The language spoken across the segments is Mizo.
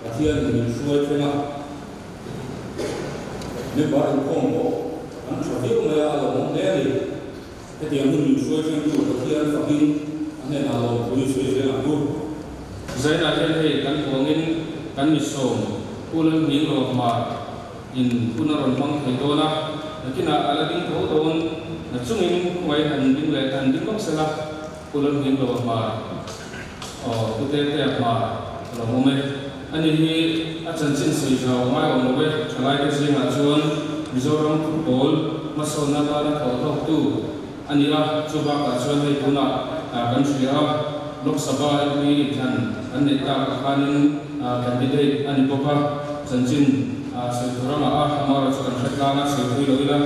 Pathianin min hruai thleng a, member inkhawm pawh an tha viau mai a, a lawmawm hle a ni. Hetiang hun min hruai thlengtu Pathian fakin a hnenah lawmthu i sawi zel ang u. Zainah hian hei kan huangin kan misawm Pu Lalhming Rawhmar in hun a rawn hmang thei dawn a, nakinah a la ding tho dawn na chungin khawngaih han ding leh han ding lawk sela Pu Lalhming Rawhmar aw Pu Tetea Hmar a lo awm e. Ani hi a chanchin sawi zau ngai awm lo e, thalaite zingah chuan Mizoram football hmasawnna atana thawh hlawktu a ni a, chu bakah chuan hei tunah kan hria a, Lok Sabha MP inthlan kan neih takah khanin candidate a ni bawk a, chanchin sawi tur a ngah a, amaherawhchu chu kan hre tlang a, sawi thui lo ila.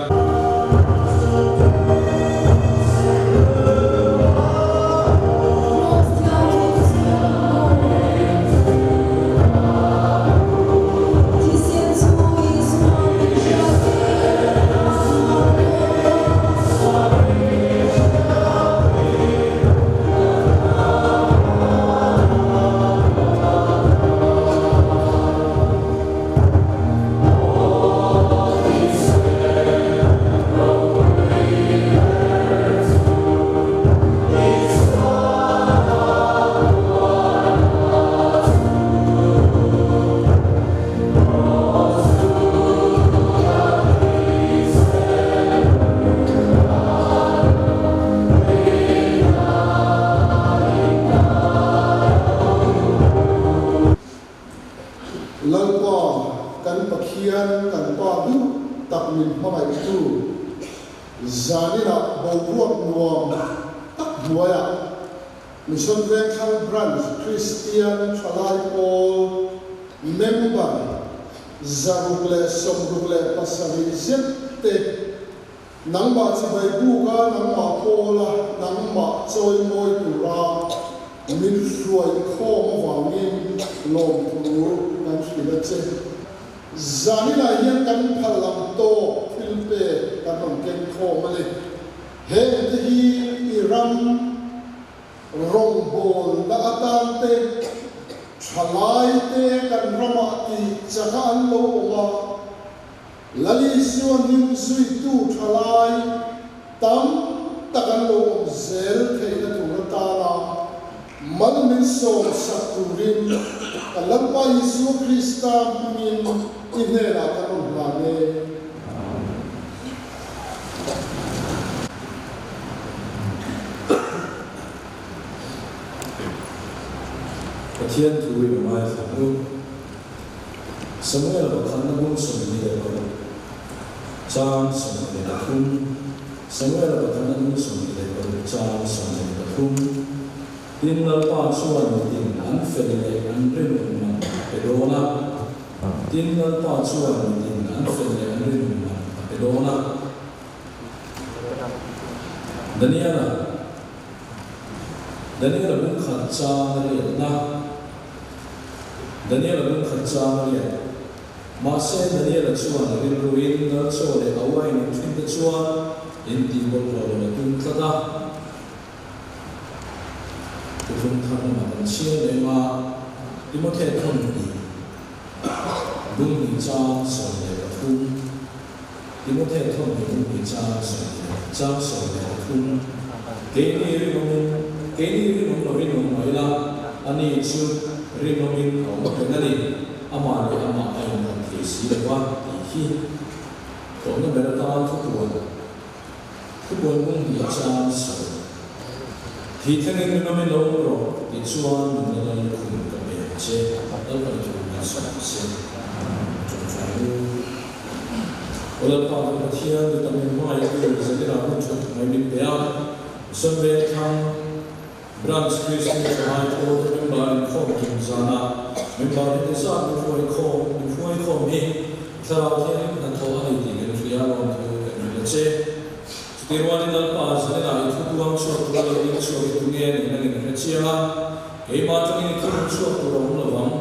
Lalpa, kan Pathian, kan Pa duh tak min hmangaihtu, zaninah boruak nuam tak hnuaiah Mission Vengthlang Branch Kristian Thalai Pawl member 167 zet te Nangmah chibai buka nangmah pawla nangmah chawimawi tura min hruai khawm avangin lawmthu kan hrilh a che. Zaninah hian kan phal ang tawk thil pek kan rawn keng khawm a ni. Heng te hi i ram rawngbawlna atan te, thalai te kan ramah tih chaka an lo awm a, Lal Isua hming zuitu thalai tam tak an lo awm zel theihna tur atana mal min sawm sak turin kan Lalpa Isua Krista hmingin i hnenah kan rawn hlan e. Pathian thu i ngaithla hnu. Samuel pakhatna bung 26 chang 23 Samuel pakhatna bung 26 chang 23 Tin, Lalpa chuan mitin an fel leh an rinawm man a pe dawn a. Tin, Lalpa chuan mitin an fel leh an rinawm man a pe dawn a. Daniela Daniela bung khat chang a riatna. Daniela bung khat chang a riat. Mahse, Daniela chuan rilruin lal chaw leh a wine in thin te chuan in tih bawlhhlawh lo a tum tlat a. Thuthlung thar lamah kan chhiar leh anga Timothy thawn tih bung hnih chang 13 Timothy thawn tih bung hnih chang sawm chang 13 Keini rinawmin keini rinawm lo rinawm mai la, ani chu rinawmin a awm reng a ni, amah leh amah a innghat thei si lo a tih hi tawhna ber atan thupuan thupuan bung hnih chang sawi Thi thlengin rinawmin lo awm rawh tih chuan nunna lal khum ka pe ang che, Lalpan thu min sawi se tawngtai u. Aw Lalpa kan Pathian, mi tam in hmangaihtu Zaninah hun that mai min pe a, Mission Vengthlang Branch Christian Thalai Pawl te member inkhawm kim zanah member heti zat min hruai khawm min hruai khawm hi Thlarau Thianghlim hnathawh a ni tih kan hria lawm thu kan hrilh a che. Chutih rualin Lalpa Zaninah i thu puang chhuak tura lo ding chhuak i tunge nih nangin hre chiang a, keimah atangin i thu rawn chhuak tur a awm lo vang.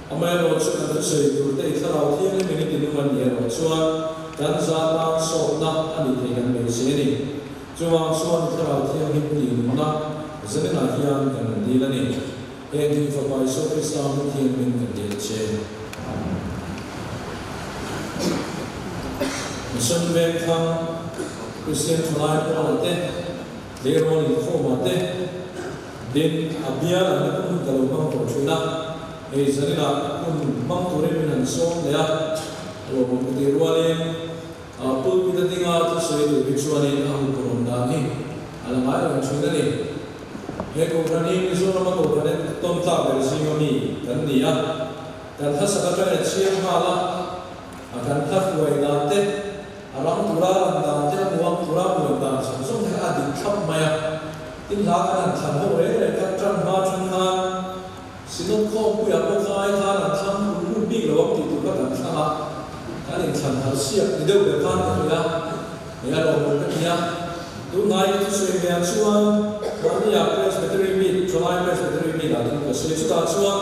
Amaherawhchu kan thusawi turte i Thlarau Thianghlim in i ti nung an nih erawh chuan kan za tan sawtna a ni thei kan beisei a ni. Chuvang chuan i Thlarau Thianghlim tih nunna zaninah hian kan dil a ni. Heng hi Fapa Isua Krista hming thianghlim kan dil a che. Mission Vengthlang Kristian Thalai Pawla te, Tleirawl Inkhawma te, tin a bial an la hun ka lo hmang tawh thin a, hei zaninah hun hmang turin min han sawm leh a, lawmawm ka tih rualin pulpit a dinga thusawi tur hi chuanin a huphurhawm dan hi a la ngai reng thin a ni. He Kohhran hi Mizorama Kohhran en tawn tlak ber zinga mi kan ni a, kan hlasak atangin a chhiar nghal a, a kan hla hruai dan te, a rang tura ran dan te, a muang tura muan dan zawng zawng te kha a dik thlap mai a. Tin hla kan han thlan ho reng reng kha tan hma tang khan Synod khawmpuiah pawh kha ai khan an thlang hmun hmun bik lo ang tih tur kha kan thlang a, kan inthlan harh siak ni deuh ber khan ka hria. Hei a lawmawm ka ti a, tunhnai ka thusawi hmel chuan mahnia Presbytery meet, Thalai Presbytery meet ah thu ka sawi. Chutah chuan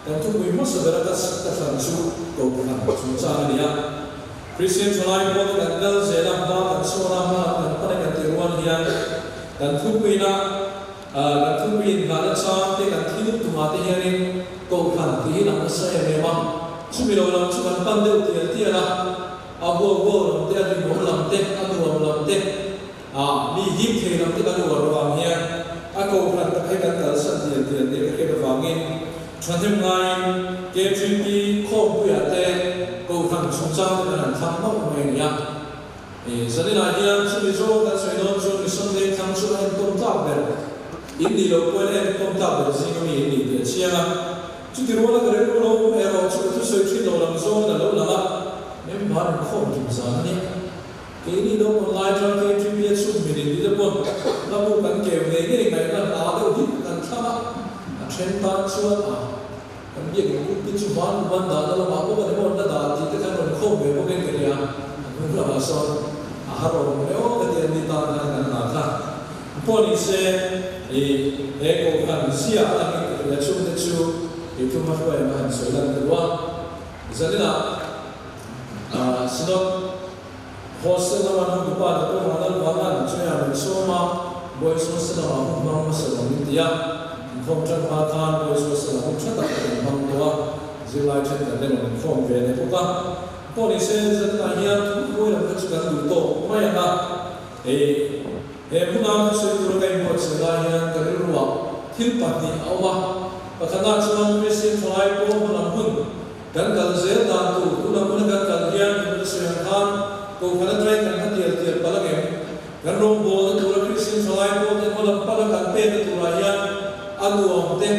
kan thupui hmasa bera ka ka thlan chu Kohhran chungchang a ni a. Kristian Thalai pawh te kan kal zel a, hma kan sawn a, hma kan pan e kan tih rual hian kan thupuina kan thupui inngahna chang te kan thil tumah te hianin Kohhran tih hi lang nasa em em a, chumi lo lam chu kan pan deuh tial tial a. A huau huau lam te, a hlimawm lam te, a nuam lam te, ah mi him thei lam te kan uar avang hian a kohhran tak hi kan kalsan tial tial tih ka hriat avangin thahnem ngaiin KTP khawmpuiah te kohhran chungchang te kan han thlang mauh mai a ni a. Zaninah hian chumi zawng kan sawi dawn chuan Mission Vengthlang chu a enkawm tlak ber in nih loh pawhin a enkawm tlak ber zinga mi in nih tih a chiang a. Chuti ruala ka rilru lo awm erawh chu ka thusawi thin lo lam zawngin a lo lang a. Member inkhawm kim zan a ni. Keini naupang lai tang KTP a chhun min in tite pawn hla bu kan keu ngei ngei ngaihna hla deuh hi kan thlang a, a then tan chuan a kan biak in kut te chu van kum an dahna lamah bawk a ni maw an la dah tih te khan rawn khawm ve bawk in ka ria, a hnung lamah sawn a har awm mai aw ka ti an ni tan khan kan hna kha. Pawh ni se i he kohhran ziah atangin ka hria chhungte chu i thu hmahruai ang a han sawi lan deuh a. Zaninah Synod Hostel lama an hotupa Doctor Vanlal Vangan chuan a rawn sawm a, Boys Hostel lamah hun hmang hmasa lo min ti a. Inkhawm tan hma khan Boys Hostel ah hun tha tak kan hmang tawh a, zirlai thenkhat te rawn inkhawm ve leh bawk a. Pawh ni se zaninah hian thupui lam kha chu kan duh tawk mai ang a. Hei, he hmuna ka sawi tura ka inbuatsaih lai hian ka rilruah thil pahnih a awm a. Pakhatah chuan Kristian thalai pawh hmalam hun kan kal zel dan tur, tuna hmuna kan kal hian tuna ka sawi ang khan Kohhran atangin kan hma tial tial palh ang em? Kan rawngbawlna tura Kristian thalai pawh te hmalam pala kan pekna turah hian a nuam te,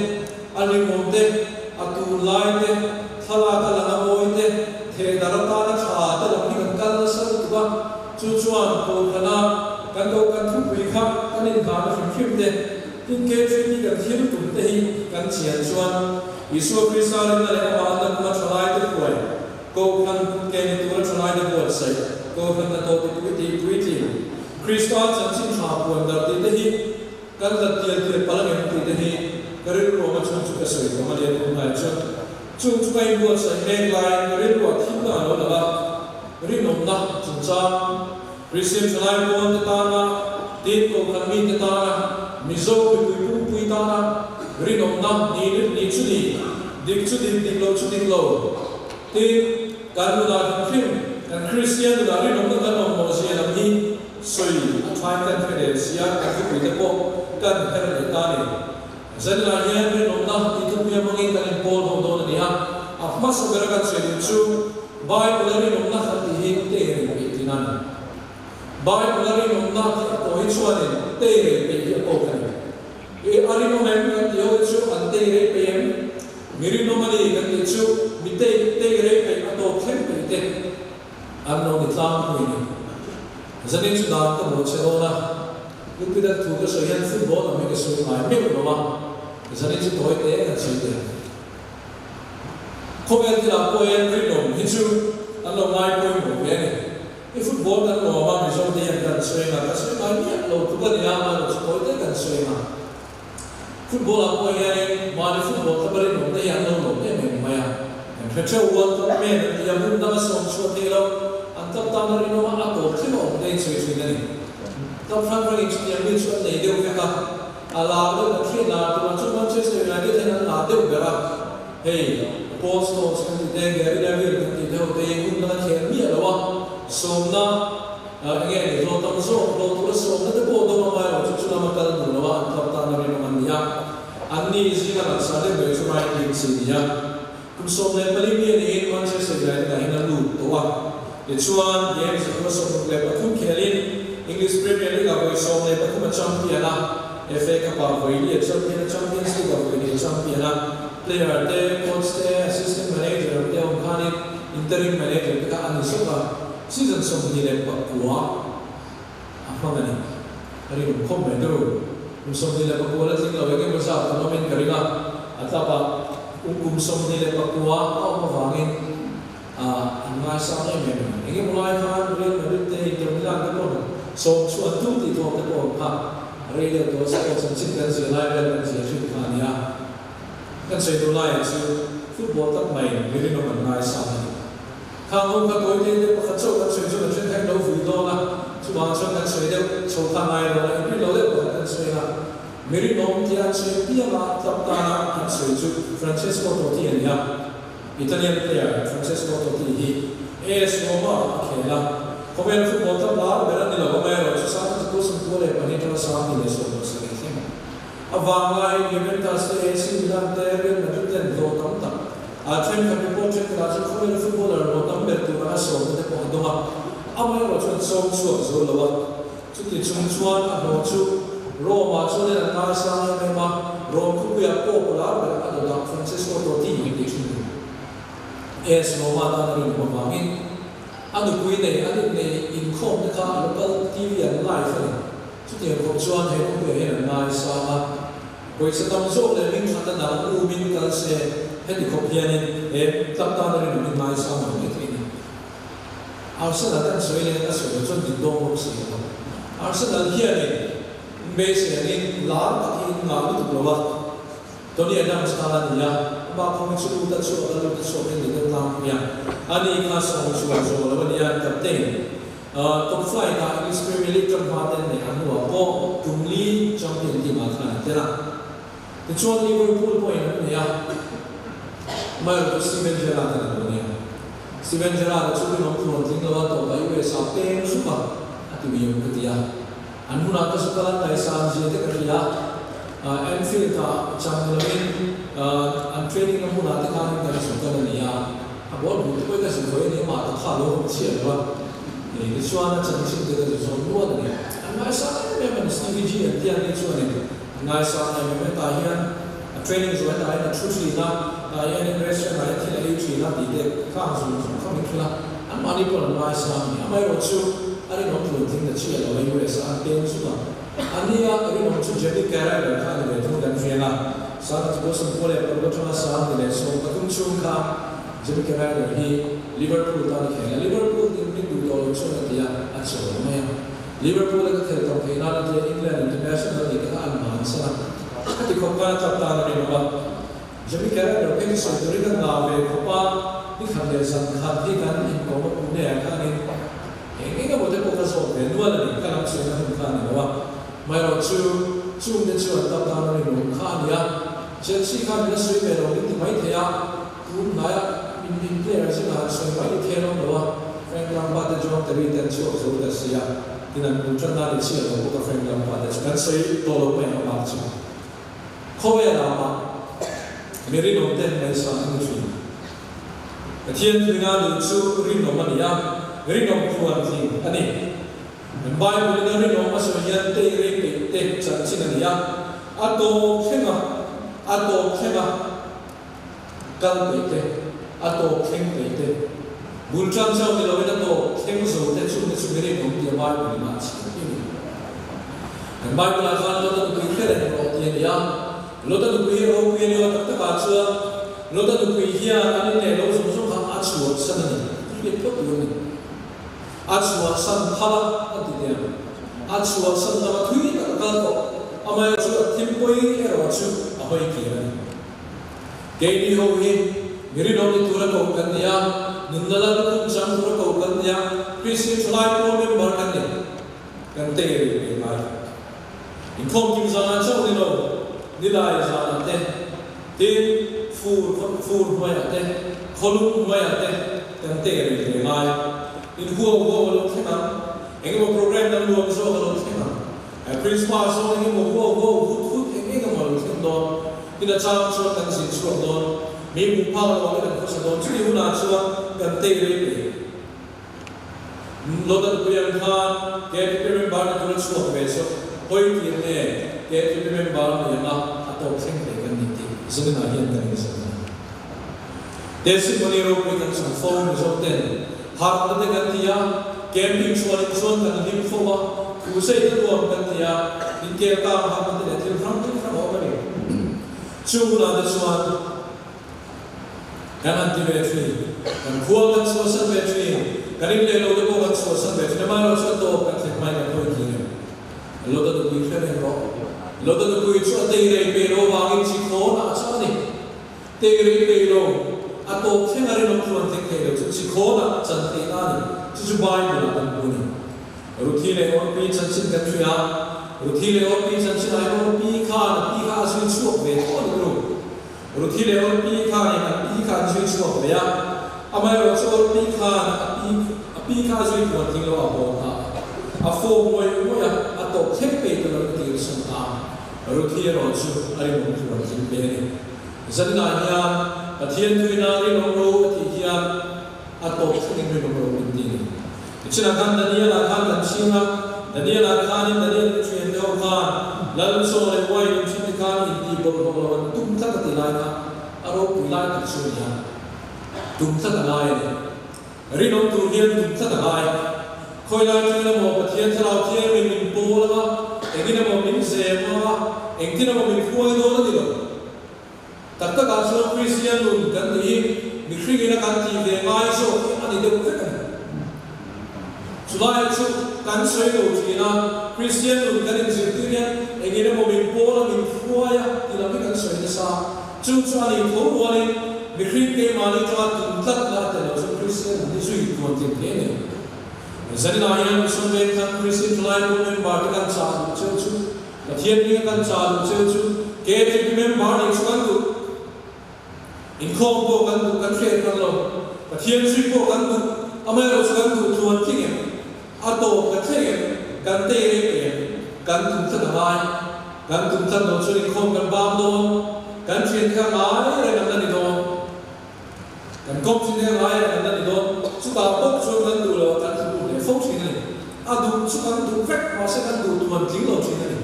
a hlimawm te, a tunlai te, thlalak a lang a mawi te, thehdar atana tha te lam hi kan kal nasa lutuk a. Chu chuan Kohhrana kan lo kan thupui kha kan inhahna hrim hrim te, tin KTP kan thil tum te hi kan chian chuan Isua Krista rinna leh amah an la kuma thalai te hruai, Kohhran ke ni tura thalai te buatsaih, Kohhran hnathawh ti pui tih puitling, Krista chanchin tha puan darh tih te hi kan la tial tial palh angem tih te hi ka rilruam a chhung chu ka sawi tawh a nia tunhnai chuan. Chung chu ka inbuatsaih mek laiin ka rilruah thilna a lo lang a. Rinawmna chungchang, Kristian thalai pawl te tana, tin Kohhran mite tana, Mizo mipui pumpui tana rinawmna ni rit ni chu ni, dik chu dik, dik lo chu dik lo, tin kan nunah hrim hrim, kan Kristian nunah rinawmna kan awm mawh zia lam hi sawi a thain kan hre leh si a, kan thupui te pawh kan her leh ta a ni. Zaninah hian rinawmna tih thupui hmangin kan inpawl ho dawn a ni a, a hmasa bera kan sawi duh chu Bible-a rinawmna khat tih hi teirei peih tih a ni. Bible-a rinawmna tih a tawh hi chuanin teirei peih hi a tawk a ni. I a rinawm em kan tih ho hi chu an teirei peih em? Mi rinawm a ni kan tih chu mi teirei peih a tawk thleng peih te an lo ni tlangpui a ni. Zanin chu dan ka bawh che dawn a, Pulpit-a thu ka sawi hian football lam hi ka sawi ngai meuh lo a, zanin chu tawi te kan sawi teh ang. Khawvel thilah pawh hian rinawm hi chu an lo ngai pawimawh ve a ni. I football kan lawm a, Mizo te hian kan sawi ang a, ka sawi ngai miah lo tluk a ni a, mahni chu tawi te kan sawi ang a. Football ah pawh hianin mahni football club a rinawm te hi an lo lawm em em mai a, kan hre theuh World Cup men an ti a, hmun danga sawm chhuah thei lo, an club tan a rinawm a, a tawp thleng a awm te in sawi thin a ni. Club hrang hrangin chutiang mi chu an nei deuh vek a, a lar deuh kan hriat lar tur ang chu Manchester United hian an lar deuh ber a, hei Paul Scholes kan tih te, Gary Neville kan tih te ho te hi hun danga khel miah lo a. Sawmna enge ni hlawh tam zawk hlawh tura sawmna te pawh dawm a ngai lo chu chu lama kal duh lo a an club tana rinawm an ni a, an ni zinga langsar deuh ber chu Ryan Giggs a ni a. Kum 14 mi a niin Manchester United ah hian a lut tawh a, tichuan game 163 khelin English Premier League ah vawi 13 a champion a, FA Cup ah vawi li a champion a, Champions League ah vawi li a champion a, player te, coach te, assistant manager te awm khanin interim manager te kha a ni zawk a, season 29 a hmang a ni. Ka rinawm khawp mai deuh. Kum 29 la tling lo eng emaw zat kan awmin ka ring a, a tlap ah kum 29 a awm avangin an ngaisang em em a ni. Eng emaw lai khan Real Madrid te Inter Milan te pawh sawm chu an tum tih thawm te pawh awm kha rei deuh tawh sports an chin kan zir lai vel kan zir thin kha a ni a. Kan sawi duh laiah chu football tak mai mi rinawm an ngaisang a ni. Khang ho kha tawi te te pakhat chauh kan sawi chuan a then kha in lo vui dawn a, chuvang chuan kan sawi deuh chho kha ngai lo a, inrin lo deuh pakhat kan sawi a. Mi rinawm tia an sawi pianga club tana an sawi chu Francesco Totti a ni a, Italian player Francesco Totti hi AS Roma a khel a, khawvel football club lar ber a ni lo, amaherawh chu 1992 atanga 2017 thleng a vanglai Juventus te, AC Milan te, Real Madrid ten hlawh tam tak A thenkhat report thenkhatah chuan khawvela footballer hlawh tam ber tur anga sawmna te pawh a dawng a, amaherawh chuan sawm chhuak zo lo a. Chuti chung chuan a hlawh chu Rome-ah chuan an ngaisang em em a, Rome khawpuiah pawh lar ber a dawtah Francesco Totti an tih thin a ni. AS Roma tan a rinawm avangin a nupui nei an innei inkhawmte kha a local TV an live a ni. Chutiang khawp chuan he khawpuiah hian an ngaisang a. Pawisa tam zawk leh hming that a dang umin kal se, heti khawp hianin he club tan a rinawmin ngaisang lo mai thei a ni. Arsenal kan sawi leh a sawi loh chuan dik dawn bawk si lo. Arsenal hianin beisei angin lar tak hi in ngah lutuk lo a, Tony Adams kha a ni a, amah khawng hi chu lut a chhuak a, lut a chhuak hi a ni deuh tlangpui a, ani kha sawm chhuah zawh lo a ni a, captain. Top flight ah English Premier League ṭan hma ten leh a hnuah pawh tum li champion team ah khan an tel a. Tichuan Liverpool pawhin an nei a, amaherawhchu Steven Gerrard a ni lo nia. Steven Gerrard a chu rinawm tluan tling lo a, tawpah US ah peng zuk a, a ti miau ka ti a. An hunah ka zuk a, Taisan zia te ka hria a, Anfield ah cham ni loin an training na hmunah te khanin kan zuk a ni a. A ball hmuh te pawhin ka zuk vawi a ni, amah tak kha a lo hawm chhiat lo a, tichuan a chanchin te ka zu zawn nual a ni. An ngaisang em em a ni, Stevie G an tia ni chuanin an ngaisang em em a, tah hian a training zawh hetah hian a thu thin a, tah hianin restaurant ah hian thil a ei thin a tih te kha ang zung zung kha min hrilh a, anmahni pawh an ngaisang a ni. Amaherawhchu a rinawm tluan thing na chiah lo a, US ah an peng zuk a, a nia rinawm chu Jamie Carragher kha a ni ve thung kan hriat a. Sana chu Boston khua leh paruk atanga 13 chhung kha Jamie Carragher hi Liverpool tan a khel a, Liverpool tin min duh tawh lo chuan a ti a, a chawl mai a. Liverpool a ka khel tawh theih nan a ti a, England international tih te kha an hman san a, khati khawp khan a club tan a rinawm a. Jamie Carragher phei chu sawi turin a ngah ve khawp a, ni khat leh zan khat hi kan inkawm a Pune ah khanin eng eng emaw te pawh ka zawt ve nual a ni, ka lam chhuahna hun kha a ni lo a. Hmaerawh chu, chungte chu an tam tan a rinawm kha a ni a, Chelsea khan min a sawi ve lo min ti mai thei a, tun hnaia min min player zingah han sawi mai thei an awm lo a, Frank Lampard te John Terry te an chhuak zo ta si a, tin an bul tan nan i chhiat lo bawk a Frank Lampard te chu kan sawi tawh lo mai ang amah chu. Khawvel ah mah mi rinawm ten ngaihsan an ni thin. Pathian thuina nun chu rinawm a ni a, rinawm tluantling a ni. Kan Bible in a rinawm a sawi hian tei rei peih te chanchin a ni a, a tawp thleng a, a tawp thleng a kal peih te, a tawp thleng peih te, bul tan chauh ni loin a tawp thleng zo te chung te chu mi rinawm tia Bible in a chhiar hi a ni. Kan Bible ah khan Lota nupui hre reng rawh tih a ni a, Lota nupui hi ropui a ni aw tak takah chuan Lota nupui hian an inleh lo zawng zawng kha a chhuahsan a ni, hriat phawt tur a ni. A chhuahsan phal a, a ti teh ang. A chhuahsan lama thui tak a kal tawh. Amaherawh chu a thimpui erawh chu a hawi kir a ni. Keini ho hi mi rinawm ni tura koh kan ni a, nunna la lukhum chang tura koh kan ni a, Kristian thalai pawl member kan ni. Kan tei rih ve ngai. Inkhawm kim zanah chauh ni lo, nilai zanah te, tin, fur fur hnuaiah te, khawlum hnuaiah te kan tei rih ve ngai. In huau huau a lo thleng ang, engemaw program dang nuam zawk a lo thleng ang, Christmas dawn engemaw huau huau vut vut eng eng emaw a lo thleng dawn, tin a chang chuan kan zin chhuak dawn, mi hmuh phak lo angin kan khawsa dawn, chumi hunah chuan kan tei rei mai. Lota nupui ang khan KTP member ni tura chhuak ve chu hawi tir nge KTP member a ni ang a, a tawp thleng thei kan ni tih zaninah hian kan inzawm a ni. Testimony ropui kan chhang fo Mizo ten harhna te kan ti a, camping chhuanin chuan kan hlim fo a, thu sei te nuam kan ti a, inkel kang harhna te leh thil hrang hrang a awm a ni. Chung hunah te chuan kan han ti ve thin, kan khua kan chhuahsan ve thin, kan in leh lo te pawh kan chhuahsan ve thin, amaherawhchu a tawp kan thlen hmain kan hawi thin em? Lota nupui hre reng rawh. Lota nupui chu a tei rei pe lo vangin chi khawnah a chang a ni. Tei rei pe lo, a tawp thleng a rinawm tluan thleng thei lo chu chi khawnah chan theihna a ni. Chu chu Bible-ah kan hmu a ni. Ruthi leh Orpi chanchin kan hria a, Ruthi leh Orpi chanchin ah hian Orpi khan a pi kha a zui chhuak ve tho a ni ru. Ruthi leh Orpi khanin an pi kha an zui chhuak ve a, amaherawh chu Orpi khan a pi a pi kha a zui puan tling lo a haw ta a, a fawm ngawih ngawih a, a tawp thleng pei ta lo in tir san ta a. Ruthi erawh chu a rinawm tluan tling ve a ni. Zaninah hian Pathian thuina rinawm ro a tih hian a tawp thlengin rinawm ro min ti a ni. Tichinah khan Daniel-ah khan kan chhing a, Daniel-ah khanin Daniel te thian te ho khan Lal chaw leh wine in thin te khan intih bawlhhlawh lo an tum tlat a ti lai kha a ropui lai tak chu a ni a, tum tlat a ngai a ni. Rinawm tur hian tum tlat a ngai. Khawi lai tangin emaw Pathian Thlarau Thianghlim min pawl anga, engin emaw min zem anga, engtin emaw min hruai dawn a ni lo. Tak takah chuan Kristian nun kan tih hi mihring ina kan tih ve ngai zawk hi a ni deuh vek a ni. Chulaiah chu kan sawi lo thin a, Kristian nun kan inzirtir hian engin emaw min pawl a, min hruai a ti lam hi kan sawi nasa. Chu chu a nih tho rualin mihring keimahni tanga tum tlat la a tel lo chuan Kristian nun hi zui tuan tlem hle a ni. Zaninah hian Mission Vengthlang Kristian Thalai Pawl member te kan chah duh cheu chu Pathian hming a kan chah duh cheu chu KTP member nih chu kan duh. Inkhawm pawh kan duh, kan hriat kan lo. Pathian zui pawh kan duh, amaherawh chu kan duh tluan tling em? A tawp kan thleng em? Kan tei reng em? Kan tum tlat a ngai. Kan tum tlat lo chuan inkhawm kan bam dawn, kan thian kha ngai reng an la ni dawn. Kan kawp thin hian ngai reng an la ni dawn. Chutah bawk chuan kan duh lo a, kan thlu leh fo thin a ni. A duh chu kan duh vek, mahse kan duh tuan tling lo thin a ni.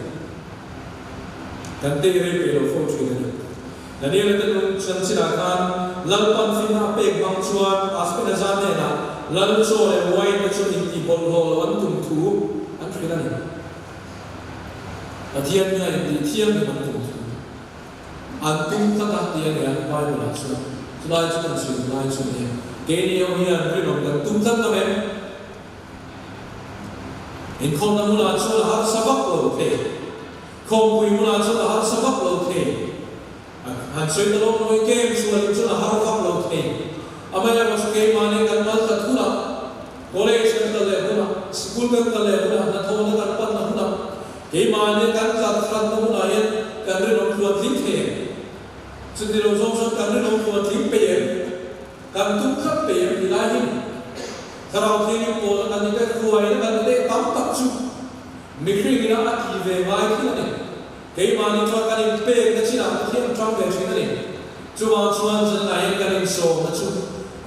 Kan tei rei peih lo fo thin a ni. Daniela te nun chanchinah khan Lalpan finna a pek hmang chuan Aspenaza hnenah Lal chaw leh wine te chu intih bawlhhlawh lo an tum thu an hrilh a ni. Pathian hmingah intih thianghlim an tum thu. An tum tlat a ti a nia Bible ah chuan. Chulai chu kan sawi lai chu a nia. Keini ho hian rinawm kan tum tlat lo em? Inkhawmna hmunah chuan a harsa vak lo thei. Khawmpui hmunah chuan a harsa vak lo thei. Han sawi ta lawk lo e, game chuanin chuan a har vak lo thei. Amaherawhchu chu keimahni kan mal tlat hunah, college kan kal leh hunah, sikul kan kal leh hunah, hnathawhna kan panna hunah, keimahni kan tlat hranna hunah hian kan rinawm tluan tling thei em? Chuti lo zawng chuan kan rinawm tluan tling peih em? Kan tum tlat peih em ti lai hi Thlarau Thianghlim pawlna kan ni te, hruaina kan ni te tam tak chu mihring ina a ti ve ngai thil a ni. Keimahni chuan kan inpekna chinah Pathian tang ve thin a ni. Chuvang chuan zanah hian kan insawmna chu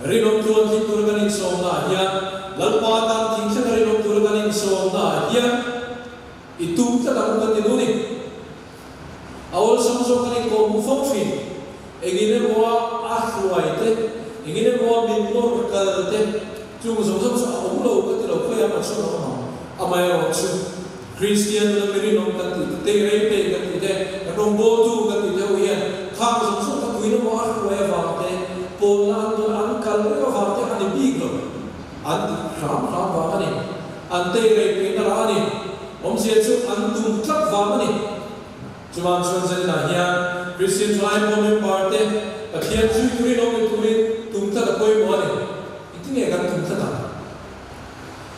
rinawm tluan tling tura kan insawmna ah hian Lalpa tan thing thlenga rinawm tura kan insawmna ah hian i tum tlat ang u kan ti nu ni. A awlsam zawk kan inkawh hmu fo thin. Engin emaw a hruai te, engin emaw min nawr kal te, chung zawng zawng chu a awm lo ka ti lo, khawiah mah chuan a awm ang. Amaherawh chu Kristian nuna mi rinawm kan tih te, tei rei pei kan tih te, kan rawngbawltu kan tih te ho hian khang zawng zawng kha tuin emaw a hruai avang te, pawlna an dawn an kal reng avang te a ni bik lo. An tih hram hram vang a ni. An tei rei peihna rah a ni. Awmzia chu an tum tlat vang a ni. Chuan chuan zaninah hian Christian thalai pawl member te Pathian zui turin awm ni turin tum tlat a pawimawh a ni. Engtin nge kan tum tlat ang?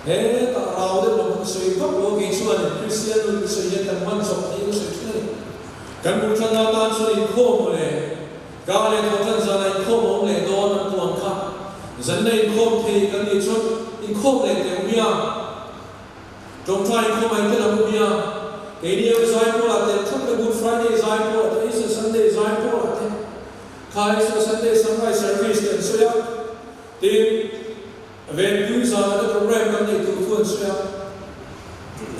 Hetah rau deuh lam ka sawi vak lo a, kei chuan Christian nun ka sawi hian kan hman chawp thei ka sawi thin a ni. Kan bul tlanna atan chuan inkhawm maw le? Ka leh thaw tlan zanah inkhawm a awm leh dawn an puan kha. Zanina inkhawm thei kan nih chuan Inkhawm leh teh u nia. Tawngtai inkhawm ah intel ang u nia. Keini ang zai pawlah tel thap le Good Friday zai pawlah te, Easter Sunday zai pawlah te, kha Easter Sunday Sunrise Service te an sawi a. Tin, Venpui zana te program kan neih tur thu an sawi a.